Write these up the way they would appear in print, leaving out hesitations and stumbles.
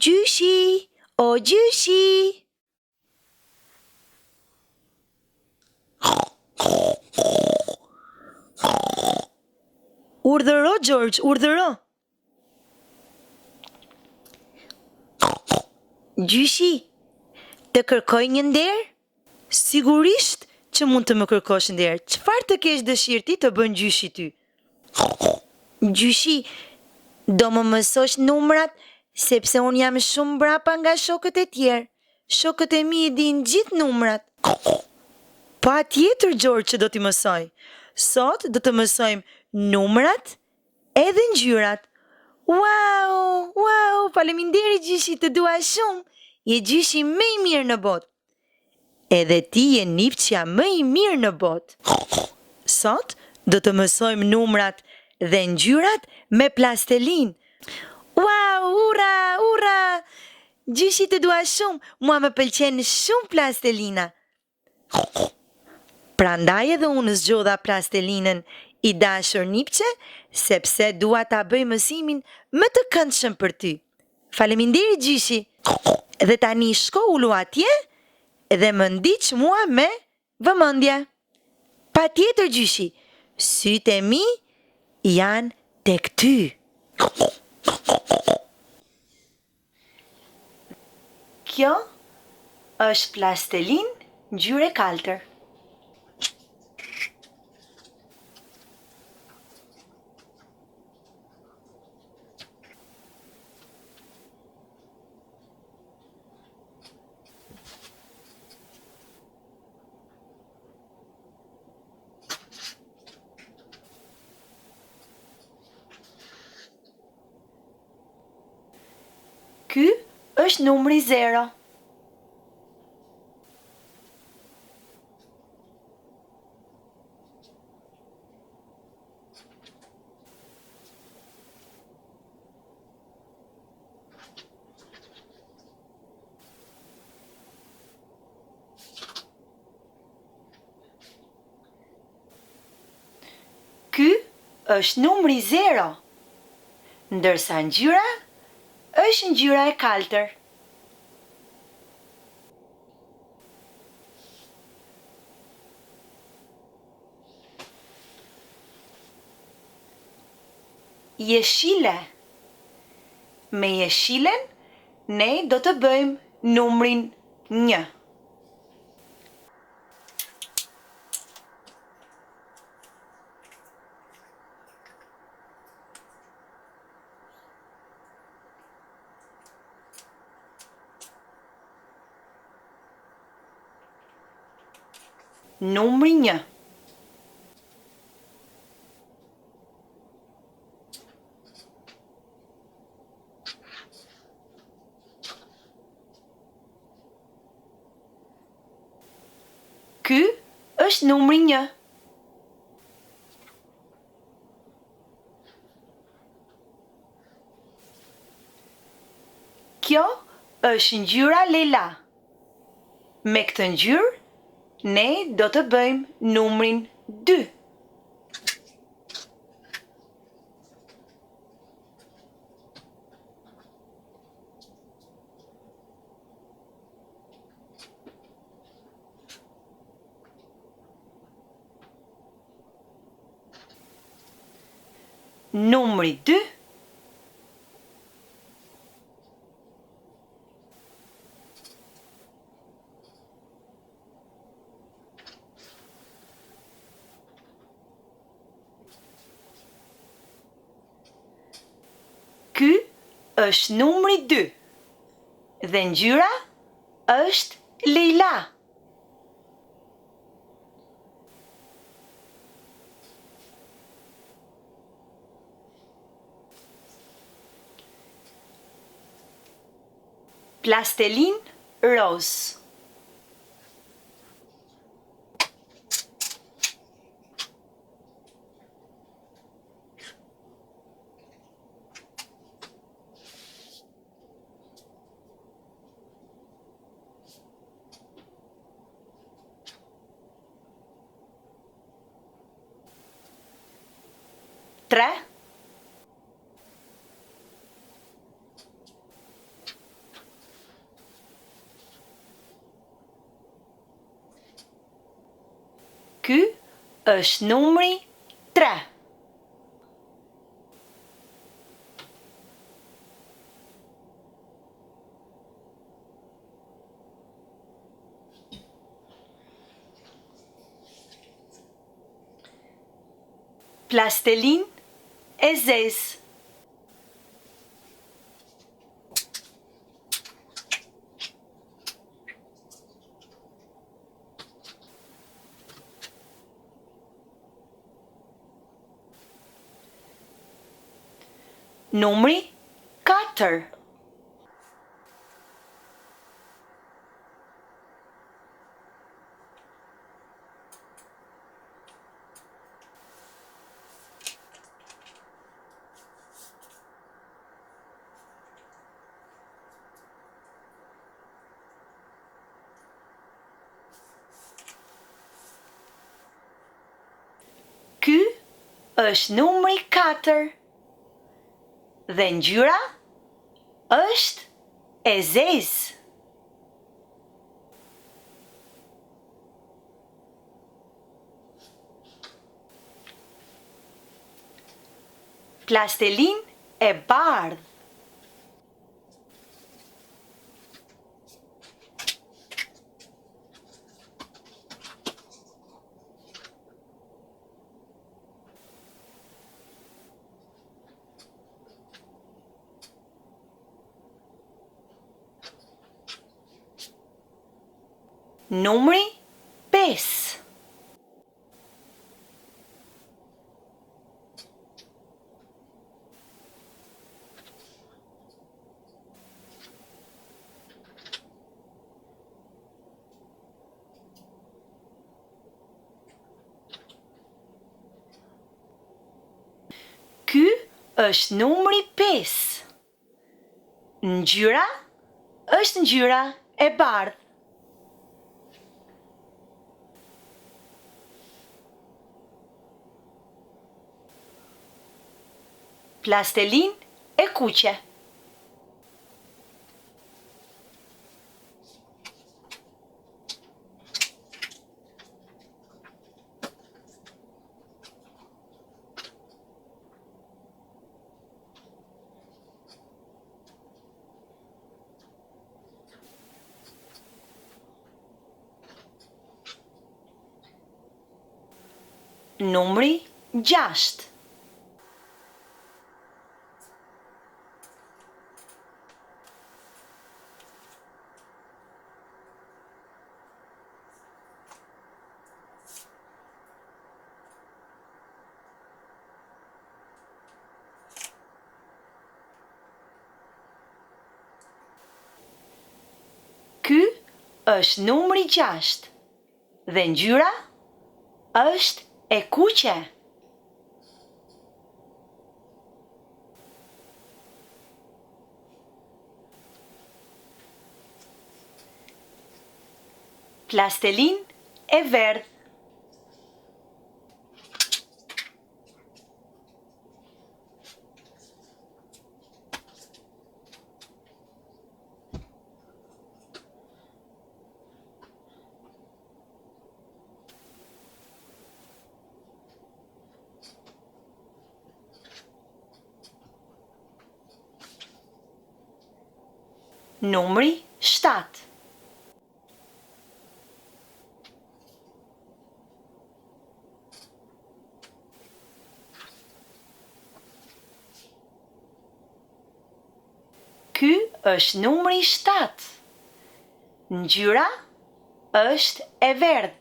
Gjyshi, o gjyshi! Urdhëro, George, urdhëro! Gjyshi, të kërkoj një nder? Sigurisht që mund të më kërkosh nder, çfarë të kesh dëshirë ti të bën gjyshi ty? Gjyshi, do më mësosh numrat, sepse unë jam shumë mbrapa nga shokët e tjerë. Shokët e mi i dinë gjithë numrat. Patjetër Xhorxh që do t'i mësoj. Sot do të mësojmë numrat edhe ngjyrat. Uau, uau, faleminderit gjyshi, të dua shumë. Je gjyshi më i mirë në botë. Edhe ti je nipçja më i mirë në botë. Sot do të mësojmë numrat dhe ngjyrat me plastelinë. Uau, ura, ura! Gjyshi të dua shumë, mua më pëlqen shumë plastelina. Prandaj edhe unë zgjodha plastelinën i dashur nipçe, sepse dua ta bëj mësimin më të këndshëm për ty. Faleminderit gjyshi! Dhe tani shko ulu atje dhe më ndiq mua me vëmendje. Patjetër gjyshi, sytë e mi janë tek ty. Kjo është plastelinë ngjyrë e kaltër. Ky është numri zero. Ky është numri zero, ndërsa ngjyra është ngjyra e kaltër. Jeshile. Me jeshilen ne do të bëjmë numrin një. Numri një. Ky është numri një. Kjo është ngjyra lila. Me këtë ngjyrë ne do të bëjmë numrin 2. Numri 2 Ky është numri 2 dhe ngjyra është lila. Plastelinë rozë. Tre. është numri 3. Plastelinë e zezë. Numri 4. Ky është numri 4 dhe ngjyra është e zezë. Plastelinë e bardhë. Numri 5. Ky është numri 5. Ngjyra është ngjyra e bardhë. Plastelinë e kuqe. Numri 6. Ky është numri 6 dhe ngjyra është e kuqe. Plastelinë e verdhë. Numri 7. Ky është numri 7. Ngjyra është e verdhë.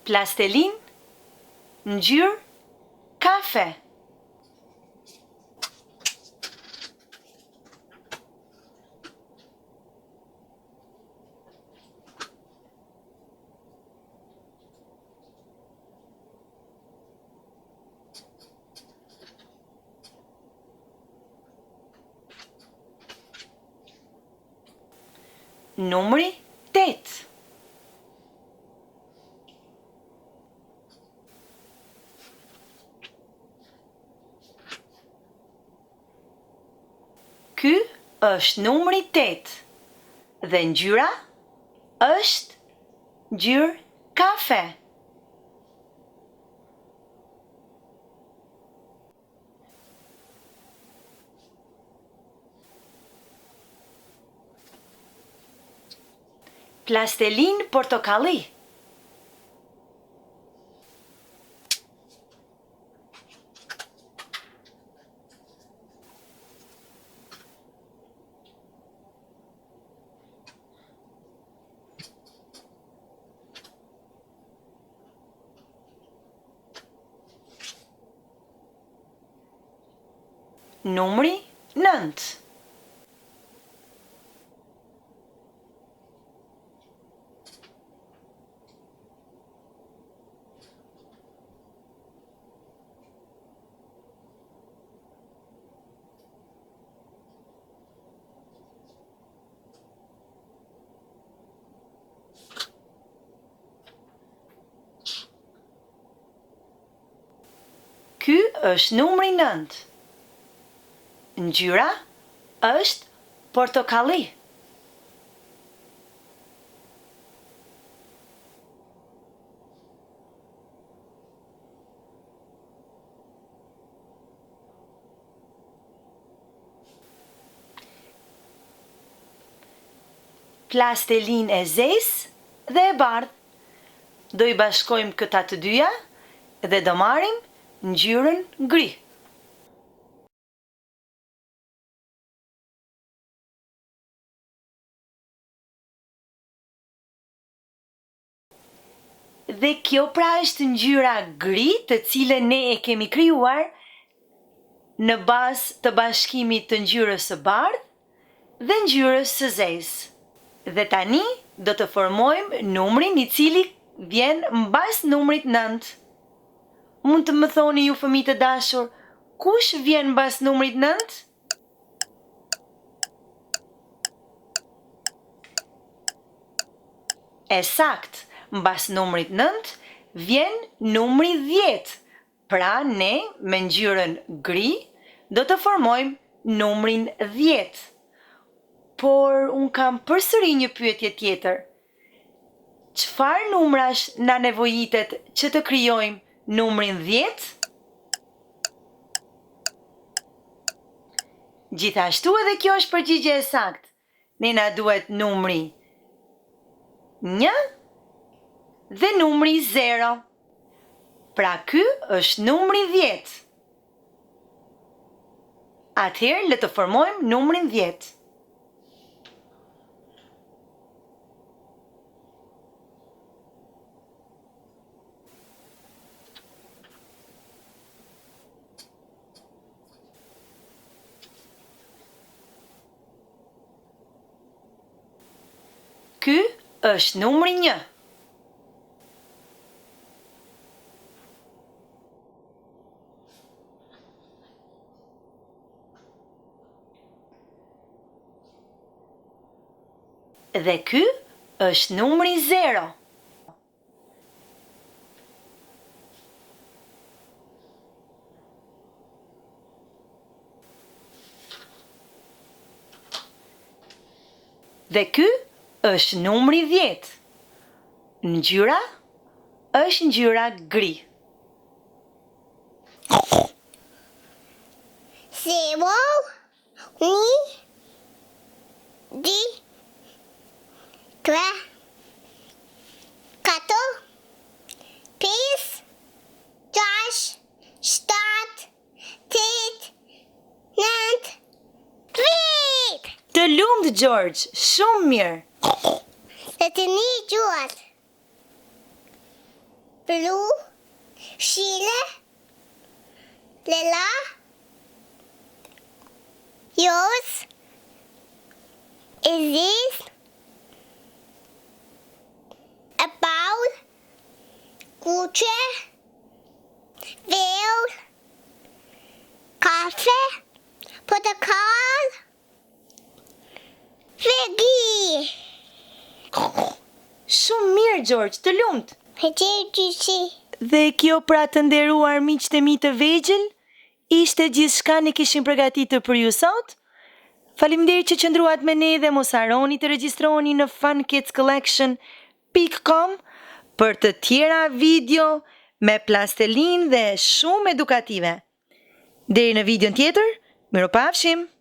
Plastelinë ngjyrë kafe. Numri 8. është numri 8 dhe ngjyra është ngjyrë kafe. Plastelinë portokalli. Numri 9. Ky është numri 9. Ngjyra është portokalli. Plastelinë e zezë dhe e bardhë. Do i bashkojmë këta të dyja dhe do marrim ngjyrën gri. Dhe kjo pra është ngjyra gri të cilën ne e kemi krijuar në bazë të bashkimit të ngjyrës së bardhë dhe ngjyrës së zezë. Dhe tani do të formojmë numrin i cili vjen mbas numrit 9. Mund të më thoni ju fëmijë të dashur, kush vjen mbas numrit 9? E saktë, mbas numrit 9 vjen numri 10. Pra ne me ngjyrën gri do të formojmë numrin 10. Por unë kam përsëri një pyetje tjetër. Çfarë numrash na nevojitet që të krijojmë numrin 10? Gjithashtu edhe kjo është përgjigje e saktë. Ne na duhet numri 1 dhe numri 0. Pra ky është numri 10. Atëherë le të formojmë numrin 10. Ky është numri 1. Dhe ky është numri 0. Dhe ky është numri 10. Ngjyra është ngjyra gri. Zero, një, dy, tre, katër, pesë, gjashtë, shtatë, tetë, nëntë, dhjetë! Të lumtë George, shumë mirë. Dhe të një gjuat. Blu, jeshile, lila, roz, e zezë, e bardhë, kuqe, verdhë, kafe, portokall, Vegi! Shumë mirë George, të lumtë. Faleminderit gjyshi. Dhe kjo pra të nderuar miqtë e mi të vegjël, ishte gjithçka ne kishim përgatitur për ju sot. Faleminderit që qëndruat me ne dhe mos harroni të regjistroheni në funkidscollection.com për të tjera video me plastelin dhe shumë edukative. Deri në videon tjetër, mirupafshim!